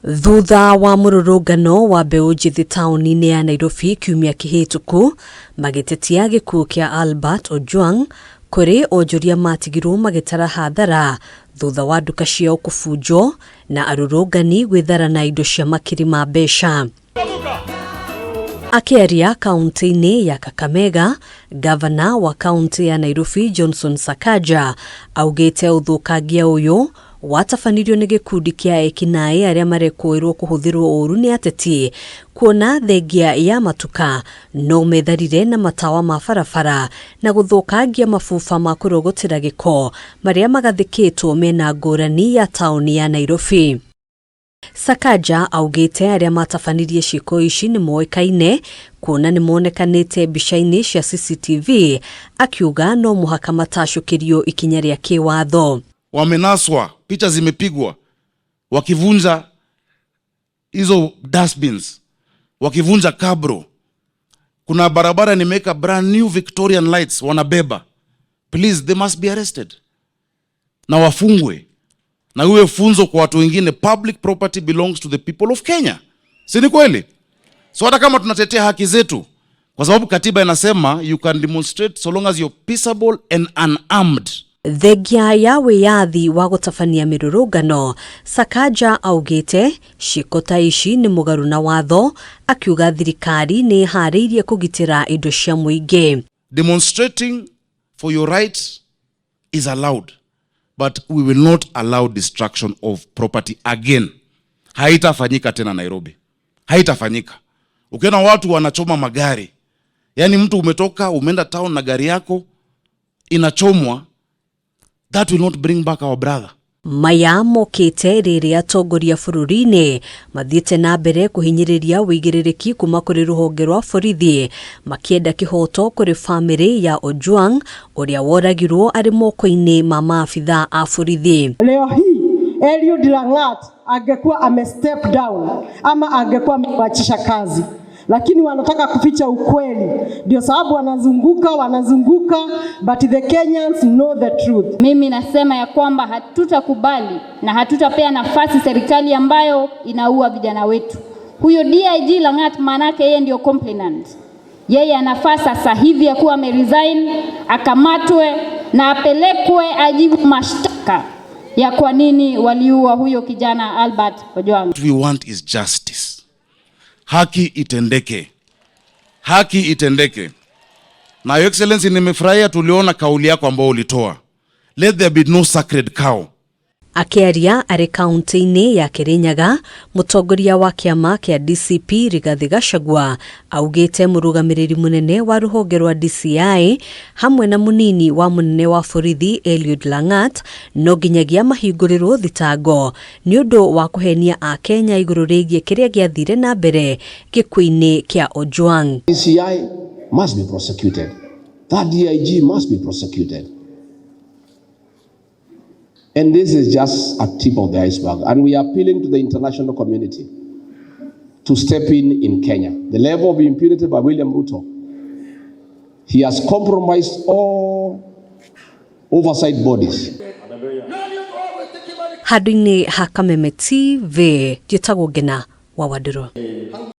Thutha wa mũrũrũngano wa mbeũ njĩthĩ taũni-inĩ ya Nairobi kiumia kĩhĩtũku magĩtetia gĩkuũ kĩa Albert Ojwang, kũrĩ onjoria matigirwo magĩtara hathara thutha wa nduka ciao kũbunjwo na arũrũngani gwĩthara na indo cia makiri ma mbeca. Akĩaria kaunti-inĩ ya Kakamega, gavana wa kaunti ya Nairobi Johnson Sakaja augĩte ũthũkangia ũyũ watabanirio nĩ gĩkundi kĩa ekinaĩ arĩa marekũĩrwo kũhũthĩrwo ũru nĩ ateti, kuona thengia ya matuka no metharire na matawa ma barabara na gũthũkangia mabuba ma kũrogotera gĩko marĩa magathĩkĩtwo mena ngũrani ya taũni ya Nairobi. Sakaja augĩte arĩa matabanirie ciĩko ici nĩ moĩkaine kuona nĩ monekanĩte mbica-inĩ cia CCTV, akiuga no mũhaka matacũkĩrio ikinya rĩa kĩwatho. Wamenaswa, picha zimepigwa wakivunja hizo dustbins, wakivunja cabro. Kuna barabara nimeweka brand new Victorian lights, wanabeba. Please, they must be arrested na wafungwe na iwe funzo kwa watu wengine. Public property belongs to the people of Kenya, si ni kweli? So hata kama tunatetea haki zetu, kwa sababu katiba inasema you can demonstrate so long as you're peaceable and unarmed. Thengia ya wĩyathi wa gũtabania mĩrũrũngano, Sakaja augĩte ciĩko ta ici nĩ mũgarũ na watho, akiuga thirikari nĩ ĩharĩirie kũgitĩra indo cia mũingĩ. Demonstrating for your rights is allowed, but we will not allow destruction of property again. Haitafanyika tena Nairobi, haitafanyika. Ukiona watu wanachoma magari, yani mtu umetoka umeenda town na gari yako inachomwa, that will not bring back our brother. Maya mokĩte rĩrĩa atongoria bũrũri-inĩ mathiĩte na mbere kũhinyĩrĩria wĩigĩrĩrĩki kuma kũrĩ rũhonge rwa borithi makĩenda kĩhoto kũrĩ bamĩrĩ ya Ojwang ũrĩa woragirwo arĩ moko-inĩ ma maabitha a borithi. Leo hii Eliud Langat angekuwa ame step down ama angekuwa amewachisha kazi, lakini wanataka kuficha ukweli, ndio sababu wanazunguka wanazunguka, but the Kenyans know the truth. Mimi nasema ya kwamba hatutakubali na hatutapea nafasi serikali ambayo inaua vijana wetu. Huyo DIG Langat manake yeye ndio complainant. Yeye anafaa sasa hivi ya kuwa ameresign, akamatwe na apelekwe ajibu mashtaka ya kwa nini waliua huyo kijana Albert Ojwang. What we want is justice. Haki itendeke, haki itendeke. Na Your Excellency, nimefurahia tuliona kauli yako ambayo ulitoa, let there be no sacred cow. Akĩaria arĩ kaunti-inĩ ya Kirinyaga, mũtongoria wa kĩama kĩa DCP Rigathi Gachagua augĩte mũrũgamĩrĩri mũnene wa rũhonge rwa DCI hamwe na mũnini wa mũnene wa borithi Eliud Langat no nginyagia mahingũrĩrwo thitango nĩ ũndũ wa kũhenia akenya igũrũ rĩgiĩ kĩrĩa gĩathire na mbere gĩkuũ-inĩ kĩa Ojwang. DCI must be prosecuted. That DIG must be prosecuted. And this is just a tip of the iceberg. And we are appealing to the international community to step in Kenya. The level of impunity by William Ruto, he has compromised all oversight bodies. Handũ-inĩ ha Kameme TV, njĩtagwo Ngena wa Wandũrũ.